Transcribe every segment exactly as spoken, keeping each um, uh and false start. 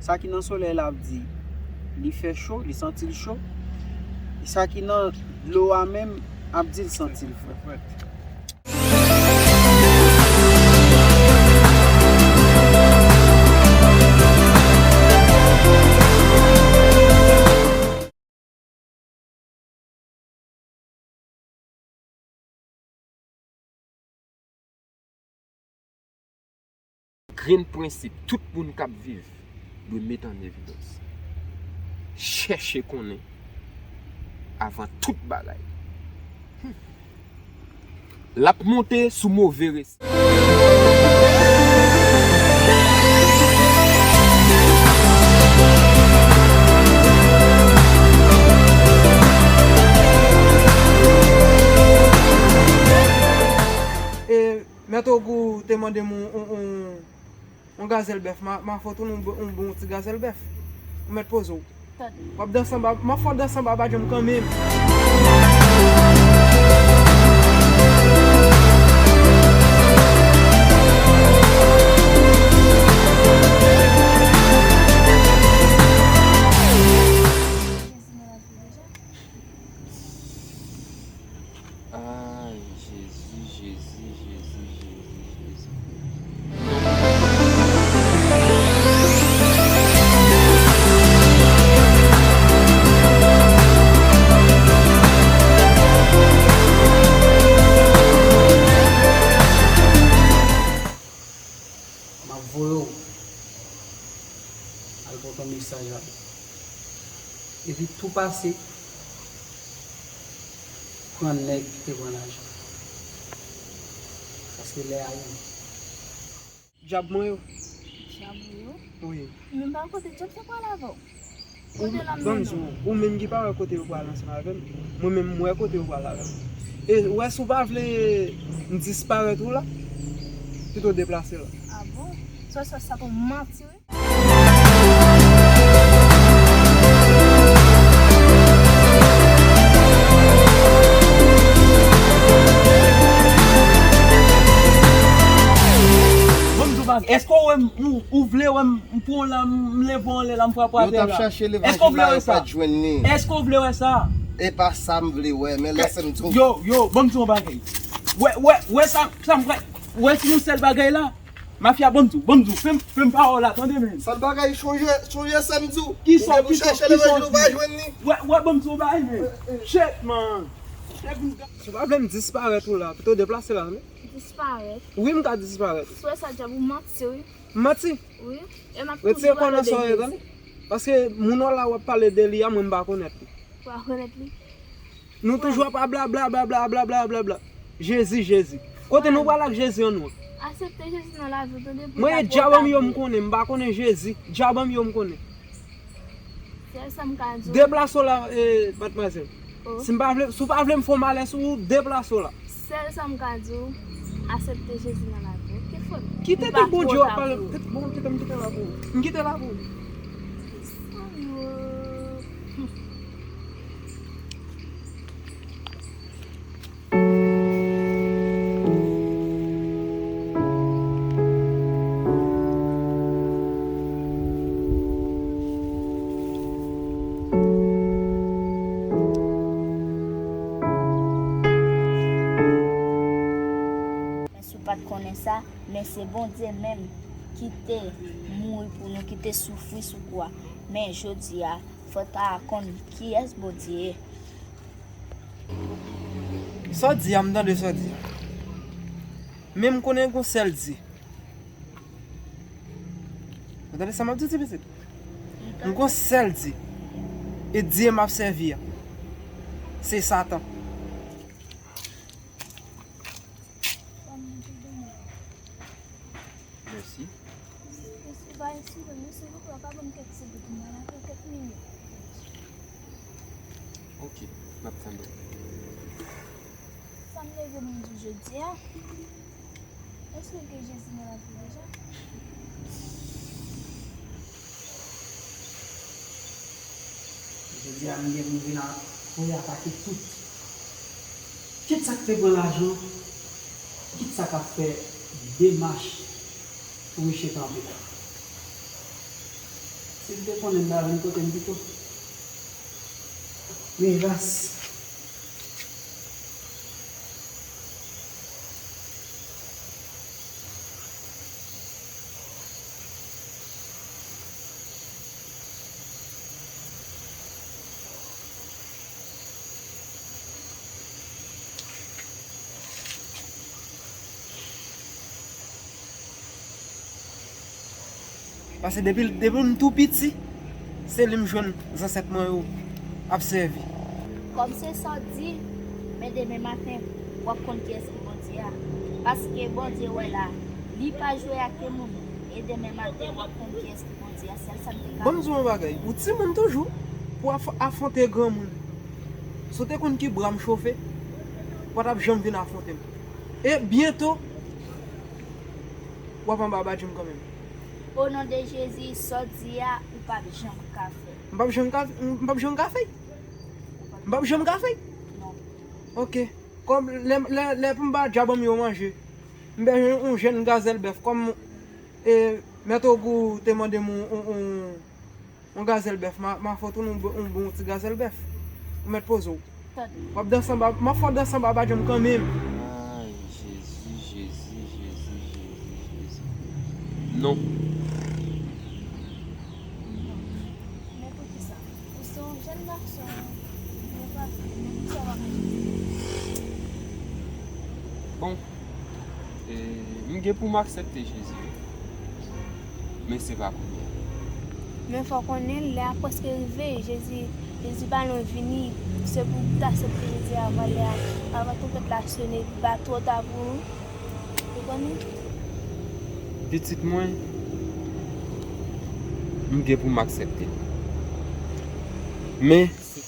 Sa ki nan solèy la ap di li fè cho, li santi l cho. E sa ki nan dlo a menm ap di l santi l frèt. Grenn prensip tout moun k ap viv dwe met an evidans. Chèche konnen avan tout bagay. Hmm. L ap monte sou move resèt. E Mèt Ogou te mande m yon, yon, yon, yon gazèl bèf. Ma, ma fè w tounen yon bon, yon bon ti gazèl bèf. Ou mèt poze w. Tande. W ap danse anba, m ap fè w danse anba badjòm kanmenm. Ay, Jezi, Jezi, Jezi, Jezi, Jezi. M ap voye w al pote yon mesaj la. Epi tou pase, pran nèg ki te pran lajan. Paske lè a rive. Dyab mwen yo. Dyab ou yo? Wi. Menm pa kote dyab sa pral avè w. Ou, kote l ap ban m mennen di w, w? Ou menm ki pa wè kote yo pral ansanm avè m, mwen menm m wè kote yo pral avè m. E ou wè si w pa vle m disparèt ou la, pito deplase la. A bon? Sa, sa, sa t on manti wi. Ban m di w bagay. Èske w wè m, ou, ou vle wè m, m pran w la, m leve w anlè la, m frape w atè la? Yo t ap chache levanjil la, yo pa t jwenn li. Èske w vle wè sa? E pa sa m vle wè, men lèse m di w. Yo, yo, ban m di w yon bagay. Wè, wè, wè sa, sa m pral, wè si yon sèl bagay la. Mafya, ban m di w, ban m di w, fè m, fè m pawòl la, tande, men. Sèl bagay, chonje, chonje sa m di w. Kisa, kisa, kisa w di? Ou te pou chèche levanjil, ou pa jwenn li. Wè, wè, ban m di w yon bagay, men. Shit, man. Si w pa vle m disparèt ou la, pito deplase la, men. Disparèt? Wi, m ka disparèt. Si w wè sa, dyab ou manti, wi. M manti? Wi. E m ap retire kò w nan sa w ye, tande. Paske moun w la w ap pale de li a, mwen m pa konèt li. Ou pa konèt li? Nou toujou ap blablabla, blablabla. Jezi, Jezi. Kote nou pral ak Jezi an nou an? Aksepte Jezi nan lavi w, tande, pou l ka pran w. Mwen, dyab an m yo m konnen, m pa konnen Jezi. Dyab an m yo m konnen. Sèl sa m ka di w. Deplase w la, eh, madmwazèl. Oh. Si m pa vle, si w pa vle m fè w malè sou ou, deplase w la. Sèl sa m ka di w, aksepte Jezi nan lavi w. Oke, frè m? Kite tout Bondye w ap pale. Bon, kite m kite la pou ou. M kite la pou ou. Senyè. Men si w pa t konnen sa, men se Bondye menm ki te mouri pou nou, ki te soufri sou kwa. Men jodi a, fò w ta konn kiyès Bondye ye. Sa w di a, m tande sa w di a. Men m konnen gon sèl Dye. Ou tande sa m ap di w, ti pitit? M gon sèl Dye. E Dye m ap sèvi a, se Satan. Mèsi. Mèsi, pa ensilte m non, silvouplè, ou ka ban m kèk segonn, m pral antre kèk minit. Oke, m ap tann ou. Sa m leve m di w jodi a, èske w gen Jezi nan lavi w deja? Jodi a, m gen pou m vin a, pou m atake tout. Kit sa k te pran lajan, kit sa k ap fè demach pou misye kanpe. Si m te konnen m ta jwenn kote m pito. Men elas. Paske depi, depi m tou piti, se li m jwenn zansèt mwen yo ap sèvi. Kòm se sa w di, men demen maten, w ap konn kiyès ki Bondye a. Paske Bondye wè la, li pa jwe ak timoun, e demen maten, w ap konn kiyès ki Bondye a. Sèl sa m te ka. Ban m di w yon bagay, ou timoun toujou, pou w af-, afwonte granmoun. Si w te konn ki bra m chofe, ou pa t ap janm vin afwonte m. E byento, w ap anba badji m kanmenm. O non de Jezi, sa w di a, ou p ap janm ka fè. M p ap janm ka, m p ap janm ka fè. M p ap janm ka fè. Non. Ok. Kòm lè, lè, lè pou m ba djab an m yo manje, m bèje yon, yon jèn gazèl bèf. Kòm, e, Mèt Ogou te mande m yon, yon, yon, yon gazèl bèf, m a, m a fè w tounen yon, bon- yon bon ti gazèl bèf. Ou mèt poze w. Tande. W ap danse anba, m ap fè w danse anba badji m kanmenm. Ay, Jezi, Jezi, Jezi, Jezi, Jezi. Non. Men poukisa? Ou se yon jèn gason, ou pa, men poukisa w pa ka chanje? Bon, e, m gen pou m aksepte Jezi, wi. Men se pa kounye a. Men fò w konnen, lè a prèske rive, Jezi, Jezi pa lwen vini, se pou w ta aksepte Jezi avan lè a, avan twonpèt la sone, li pa twò ta pou ou. Ou konnen? Pitit mwen, m gen pou m aksepte l. Men, se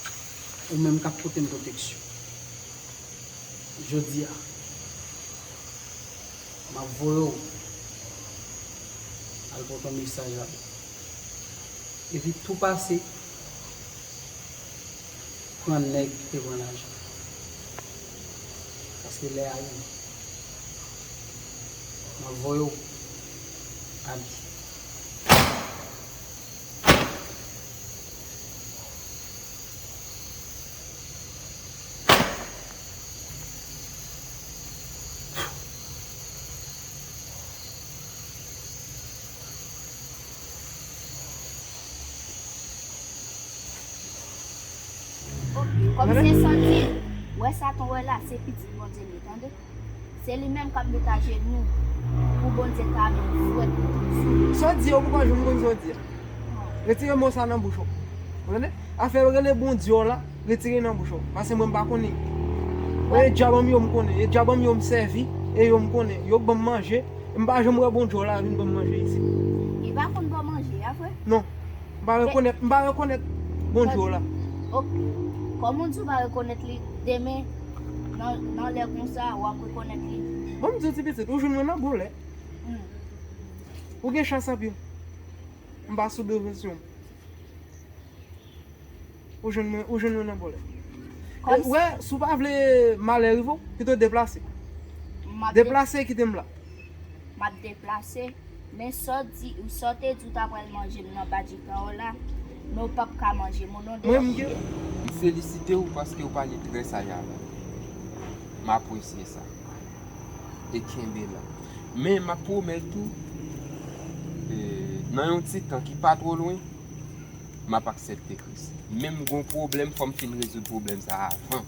ou menm k ap pote m pwoteksyon. Jodi a, m ap voye w al pote yon mesaj la. Epi tou pase, pran nèg e pran lajan. Paske lè a rive. M ap voye w ale. Ok, kòm se sa w di, wè Satan wè la, se pitit Bondye li ye, tande. Se li menm k ap met ajenou pou Bondye ka vin fwèt li tou sou li. Sa w di yo, ou poko janm konn sa w di a. Retire mo sa nan bouch ou. Ou tande? Afè yo rele Bondye w la, retire nan bouch ou. Paske mwen m pa konnen. E djab an m yo m konnen. E djab an m yo m sèvi. E yo m konnen. Yo k ban m manje. M pa janm wè Bondye w la vin ban m manje isit. Li pa konn ba w manje a, vre? Non. M pa rekonèt, m pa rekonèt Bondye w la. Ok. Kòman w di w pa rekonèt li, demen, nan, nan lè konsa, w ap rekonèt li? Bon, m di w ti pitit, ou jwenn mwen nan bon lè. Hmm. Ou gen chans anpil. M pa sou devansyon. Ou jwenn mwen, ou jwenn mwen nan bon lè. Kòm si. Ou wè, si w pa vle malè rive w, pito deplase. M ap de- Deplase, kite m la. M ap deplase. Men sa w di, sa w te di w ta pral manje m nan badji pa w la, men w p ap ka manje m o non de Jezi. M felisite w paske w pale trè saj avè m. M apresye sa. E kenbe la. Men m ap pwomèt ou, e, nan yon ti tan ki pa twò lwen, m ap aksepte Kris. Men m gon pwoblèm, fò m fin rezoud pwoblèm sa a avan.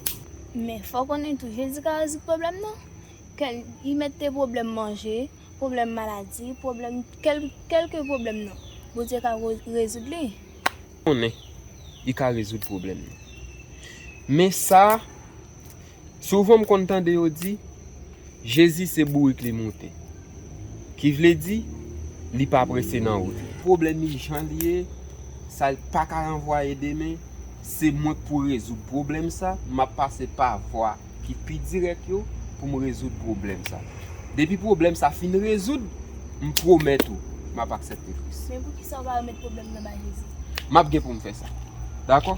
Men fò w konnen tou, Jezi ka rezoud pwoblèm nan. Kèl, li mèt te pwoblèm manje, pwoblèm maladi, pwoblèm, kèl, kèlke pwoblèm nan, Bondye ka re- rezoud li. Konnen, li ka rezoud pwoblèm nan. Men sa, souvan m konn tande yo di, Jezi se bourik li moute. Ki vle di, li pa prese nan wout li. Pwoblèm li jan li ye, sa l pa ka ranvwaye demen, se mwen k pou rezoud pwoblèm sa, m ap pase pa vwa ki pi dirèk yo pou m rezoud pwoblèm sa. Depi pwoblèm sa fin rezoud, m pwomèt ou, m ap aksepte Kris. Men poukisa w pa remèt pwoblèm nan bay Jezi? M ap gen pou m fè sa. Dakò?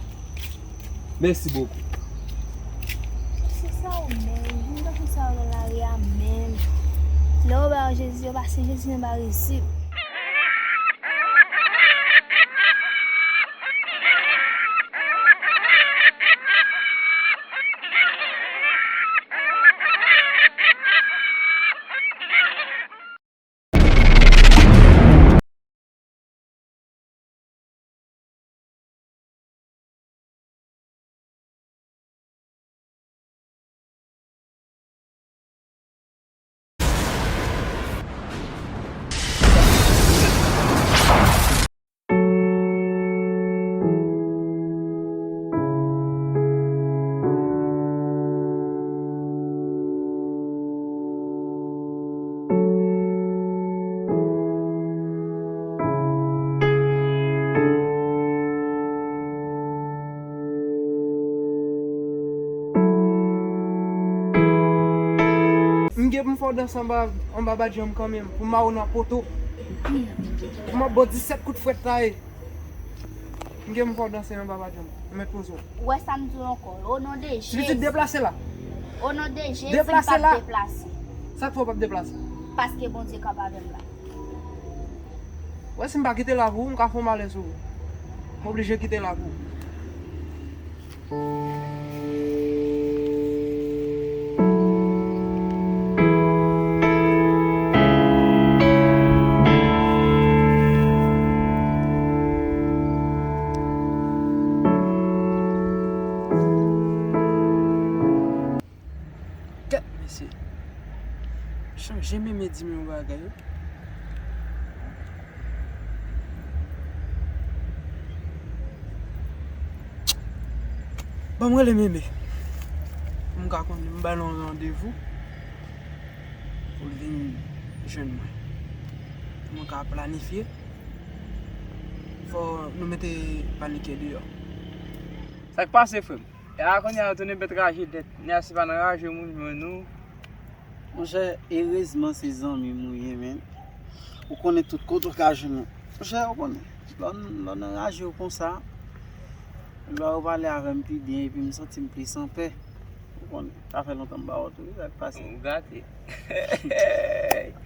Mèsi bokou. Se sa w menm, vin tankou sa w nan lari a menm. Lè w ba yo Jezi, yo pase Jezi nan ba rezib. M gen pou m fè w danse anba, anba badjanm kanmenm, pou m mare w nan poto. Pou m ap ba w disèt kout frèt la ye. M gen pou m fè w danse anba badjanm. Ou mèt poze w. Ou wè sa m di w ankò. O non de Jezi. Pitit, deplase la. O non de Jezi, m p ap deplase. Sa k fè w p ap deplase? Paske Bondye k ap avè m la. Wè, si m pa kite la pou ou, m ka fè w malè sou ou. M oblije kite la pou ou. Kèt, mesye. Chanje menm e di m yon bagay, wi. Ban m rele Meme. Pou m ka konnen, m ba l yon randevou pou l vin jwenn mwen. Pou mwen ka planifye. Fò nou mete panike deyò. Sa k pase, frè m? E a kounye a, yo tounen bèt raje dèt. Nèg si pa nan raje moun jwenn ou. Monchè, erezman se zanmi m ou ye, men. Ou konnen tout kote ou ka jwenn mwen. Monchè, ou konnen. Lè w, lè w nan raje w konsa, lè w pale avè m pi byen, epi m santi m plis anpè. Ou konnen. Sa fè lontan m pa wè w tou, wi, sa k pase? Ou gate.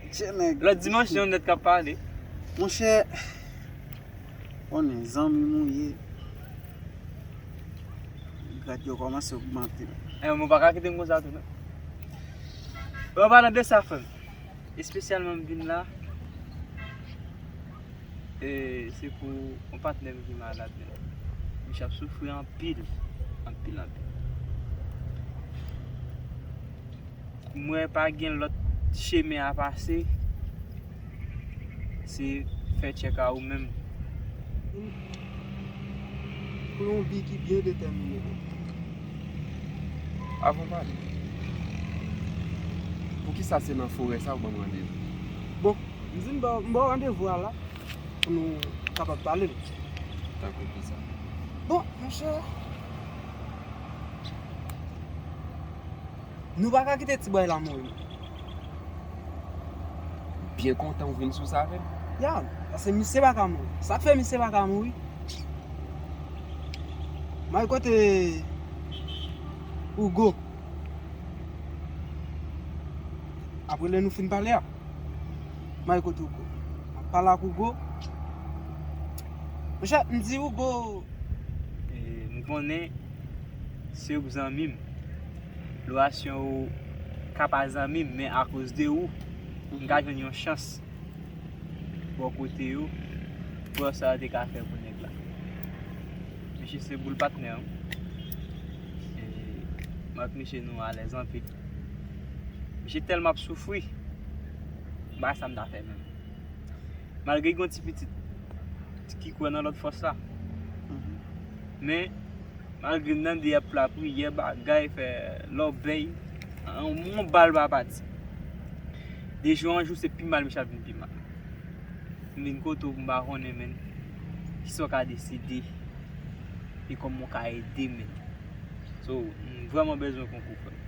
Tchè nèg. Lòt dimanch, se yon nèt k ap pale. Monchè, konnen zanmi m ou ye. Grad yo kòmanse ogmante. E, mwen pa ka kite m konsa tou, non. Bon, an palan de sa, frè m, espesyalman m vin la, e, se pou yon patnè m ki malad, men misye ap soufri anpil, anpil, anpil. M wè pa gen lòt chemen a pase, se fè tchèk a ou menm. Pou yon bi ki byen detèmine. Avan w pale, poukisa se nan forè sa ou ban m randevou? Bon, m di m ba, m ba w randevou a la. Pou nou kapab pale l. Tankou kisa? Bon, monchè, nou pa ka kite ti bway la mouri non. Byen kontan ou vin sou sa avè m. Ya, paske misye pa ka mouri. Sa k fè misye pa ka mouri? M al kote Hugo. Apre lè nou fin pale a, m al kote Hugo. M ap pale ak Hugo. Monchè, m di Hugo. E, m konnen se ou k zanmi m. Lorasyon ou ka pa zanmi m, men akoz de ou, m ka jwenn yon chans bò kote yo, pou wè sa yo te ka fè pou nèg la. Misye se boul patnè an. E, mwen ak misye nou alèz anpil. Misye tèlman ap soufri, m pa sa m ta fè menm. Malgre gen yon ti pitit ki kwè nan lòt fòs la. Mhm. Men, malgre m tande y ap lapriyè, bagay, fè lòbèy, yon bal pa pati. De jou an jou, se pi mal misye ap vin pi mal. M vin kote w pou m pa konnen, menn, kisa w ka deside e kòman w ka ede m, menn. So, m vrèman bezwen konkou, frè m.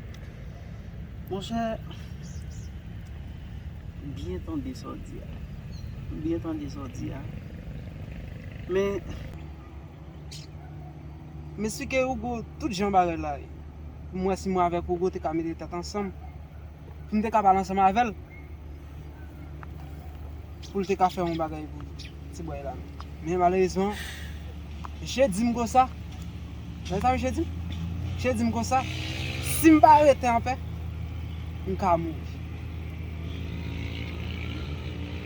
Monchè, m byen tande sa w di a. M byen tande sa w di a. Men, m esplike Hugo tout jan bagay la ye. Pou m wè si mwen avèk Hugo te ka mete tèt ansanm. Pou m te ka pale ansanm avè l. Pou l te ka fè yon bagay pou ti bway la. Men malerezman, misye di m konsa. Wè sa misye di m? Misye di m konsa, si m pa rete anpè, m ka mouri.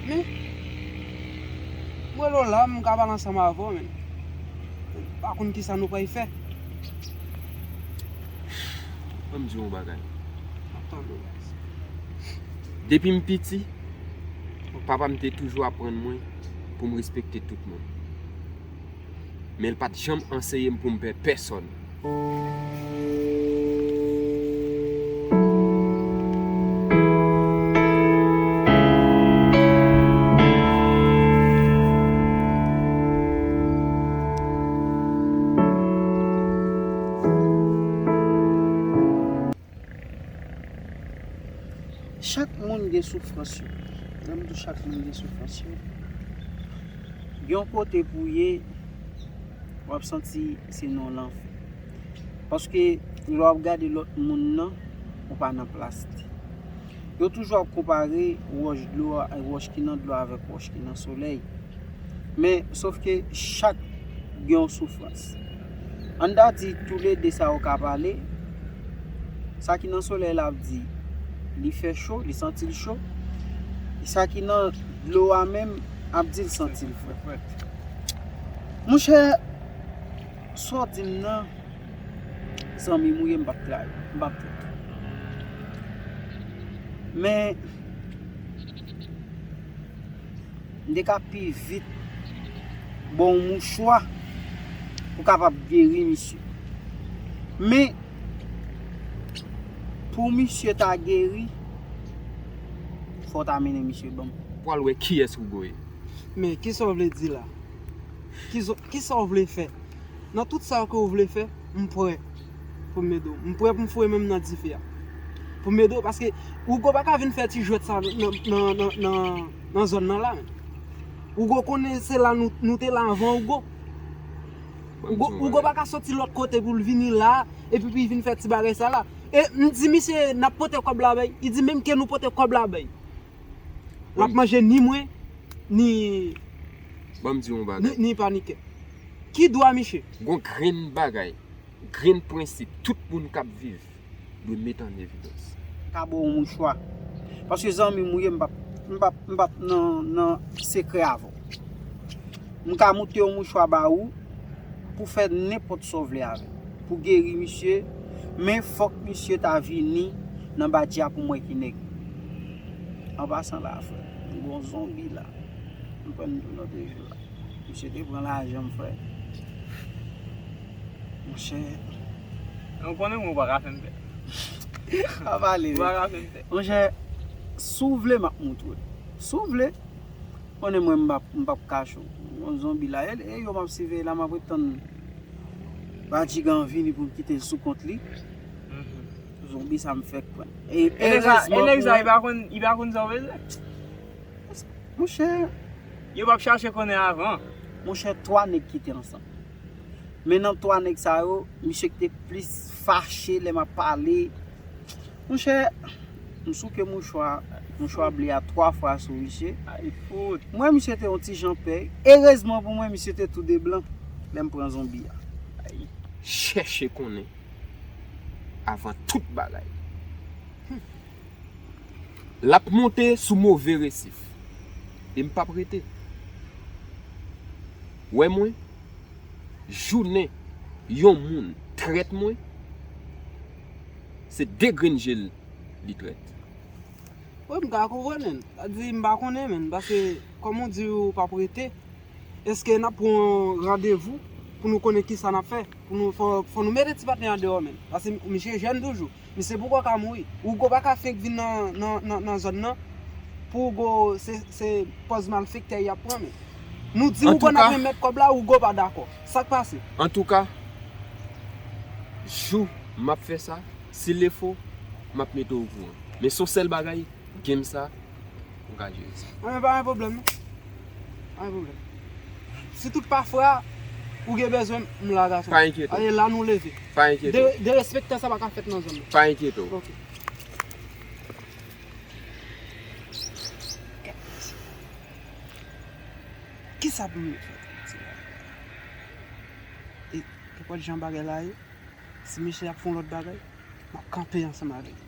Men, m rele w la, m ka pale ansanm avè w, men m pa konn kisa nou pral fè. Ban m di w yon bagay. M ap tande w, baz. Depi m piti, papa m te toujou aprann mwen pou m respekte tout moun. Men l pa t janm anseye m pou m pè pèsòn. Chak moun gen soufrans yo. Lè m di chak moun gen soufrans yo, gen yon kote pou w ye, w ap santi se nan lanfè. Paske lè w ap gade lòt moun nan, ou pa nan plas li. Yo toujou ap konpare wòch dlo a, wòch ki nan dlo avèk wòch ki nan solèy. Men, sòf ke chak gen yon soufrans. Ann ta di toulede sa yo ka pale, sa ki nan solèy la ap di li fè cho, li santi l cho. E sa ki nan dlo a menm ap di l santi l frèt. Monchè, sa w di m nan, zanmi m ou ye, m p ap trayi, m p ap trete w. Men, m te ka pi vit ba w yon mouchwa pou kapab geri misye. Men, pou misye ta geri, fò w ta mennen misye ban m. Pral wè kiyès Ougo ye. Men, kisa w vle di la? Kisa, kisa w vle fè? Nan tout sa ke w vle fè, m prè pou m ede w. M prè pou m foure men m nan dife a. Pou m ede w, paske Ougo pa ka vin fè ti jwèt sa nan, nan, nan, nan, nan zòn nan la, men. Ougo konnen se la nou, nou te la anvan Ougo. Ougo, Ougo pa ka soti lòt kote pou l vini la, epi pou l vin fè ti bagay sa la. E m di misye, n ap pote kòb la bay. Li di menm ke nou pote kòb la bay. L ap manje ni mwen, ni, Ban m di yon bagay. Ni, ni Paniken. Ki dwa misye? Gon grenn bagay, grenn prensip, tout moun k ap viv dwe met an evidans. Ka ba w yon mouchwa. Paske zanmi m ou ye, m p ap, m p ap, m p ap nan, nan sekrè avè w. M ka moute yon mouchwa ba ou pou fè nenpòt sa w vle avè l. Pou geri misye, men fòk misye ta vini nan badji a pou m wè ki nèg. An pasan la, frè, m gon zonbi la. M pran l tou lòt jou la. Misye te pran lajan m, frè. Monchè. Ou konnen mwen ou pa ka fè m pè. Pa pale. Ou pa ka fè m pè. Monchè, si w vle, m ap montre w. Si w vle, konnen mwen m p ap, m p ap kache w. Yon zonbi la, e, e yo m ap siveye la, m ap ret tann Badjigan vini pou m kite l sou kont li. Mhm. Zonbi sa m fèk pran. E, e nèg sa, e erezman nèg sa, li pa konn, li pa konn sa w bezwen. Monchè. Yo p ap chache konnen avan. Monchè, twa nèg ki te ansanm. Men nan twa nèg sa yo, misye ki te plis fache lè m ap pale. Monchè, m souke mouchwa, mouchwa ble a twa fwa sou misye. Ay, fout. M wè misye te yon ti jan pè. Erezman pou mwen, misye te tou de blan lè m pran zonbi a. Ay. Chèche konnen avan tout bagay. L ap monte sou move resif. E m p ap rete. Wè mwen, jounen yon moun trèt mwen, se de grenn je l li trèt. Wi, m ka konprann, men. Sa di, m pa konnen, men. Paske, kòm ou di, ou p ap rete, èske n ap pran yon randevou pou nou konnen kisa n ap fè? Pou nou, fò, fò nou mete ti patnè an deyò, men. Paske misye jèn toujou. Misye poko ka mouri. Ougo pa ka fenk vin nan, nan, nan, nan zòn nan. Pou Ougo, se, se pòz malfektè y ap pran, men. Nou di Ougo n ap remèt kòb la, Ougo pa dakò. Sa k pase? Antouka, jou m ap fè sa, si l fo, m ap mete w okouran. Men se yon sèl bagay, game sa, m ka jere sa. Anben, pa gen pwoblèm, non. Pa gen pwoblèm. Si tout pa fwa, ou gen bezwen, m la, gason. Pa enkyete w. Ale, la nou leve. Pa enkyete w. De, derespektan sa pa ka fèt nan zòn nan. Pa enkyete w. Ok. Kisa pou m fè? E, nenpòt jan bagay la ye, si misye ap fè yon lòt bagay, m ap kanpe ansanm avè l.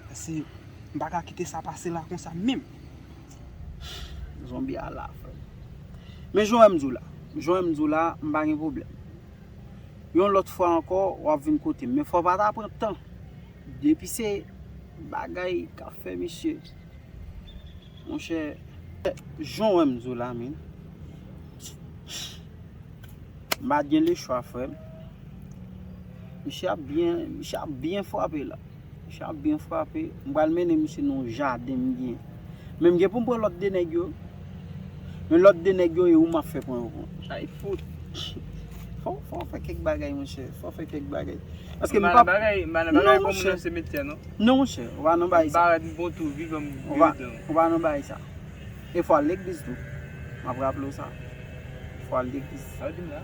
Paske m pa ka kite sa pase la konsa menm. Zonbi a la, frè m. Men jan w wè m di w la, jan w wè m di w la, m pa gen pwoblèm. Yon lòt fwa ankò, w ap vin kote m. Men fò w pa ta pran tan. Depi se bagay k ap fè misye. Monchè, jan w wè m di w la, men. M pa t gen lechwa, frè m. Misye ap byen, misye ap byen frape la. Misye ap byen frape. M pral mennen misye nan yon jaden m gen. Men m gen pou m pran lòt de nèg yo. Men lòt de nèg yo, e ou m ap fè pran yo pran. Ay, fout. Fò, fò w fè kèk bagay, monchè. Fò w fè kèk bagay. Paske M m pa pa. Nan bagay, m pa nan Non, bagay pou monchè. Nan semetyè, non. Non, monchè, ou pa nan bagay sa. Barèt m bon tou, viv m Ou pa, viv dan. Ou pa nan bagay sa. E fò al legliz tou. M ap raple w sa. Fò al legliz. Sa w di m la?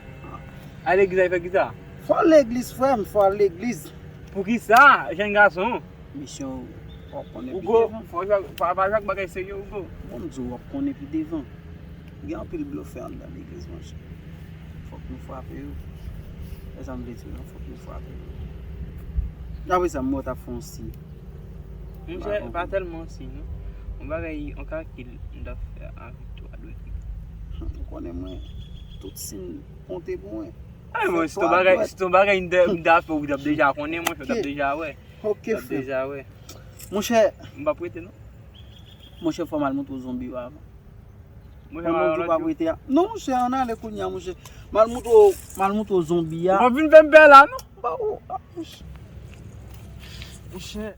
A legliz la, fè ki sa? Fò al legliz, frè m, fò al legliz. Pou ki sa, jèn gason? Misyon w ap konnen pi Ougo, devan. Fò w jwe ak bagay serye, Ougo. Bon, m di w, w ap konnen pi devan. Gen anpil blofè anndan legliz, monchè. Fòk nou frape yo. Se sa m vle di w lan, fòk nou frape yo. Apre sa, m wè w t ap fè yon siy. Monchè, pa tèlman siy, non. Yon bagay, yon kalkil m t ap fè avèk twa dwèt. Ou konnen mwen, tout siy konte pou mwen. Ay, mwen, si ton bagay, si ton bagay m t ap fè, ou t ap deja konnen, monchè, ou t ap deja wè. Ok, Ou t ap frè. deja wè. Monchè, M p ap rete, non. Monchè, fò m al montre w zonbi yo avan. Monchè, Mwen, m mwen al di w lòt pa jou. Prete a. Non, monchè, ann ale kounye a, monchè. M al montre w, m al montre w zonbi a. Ou p ap vin fè m pè la, non? Ba, oh, ah, monchè. Monchè.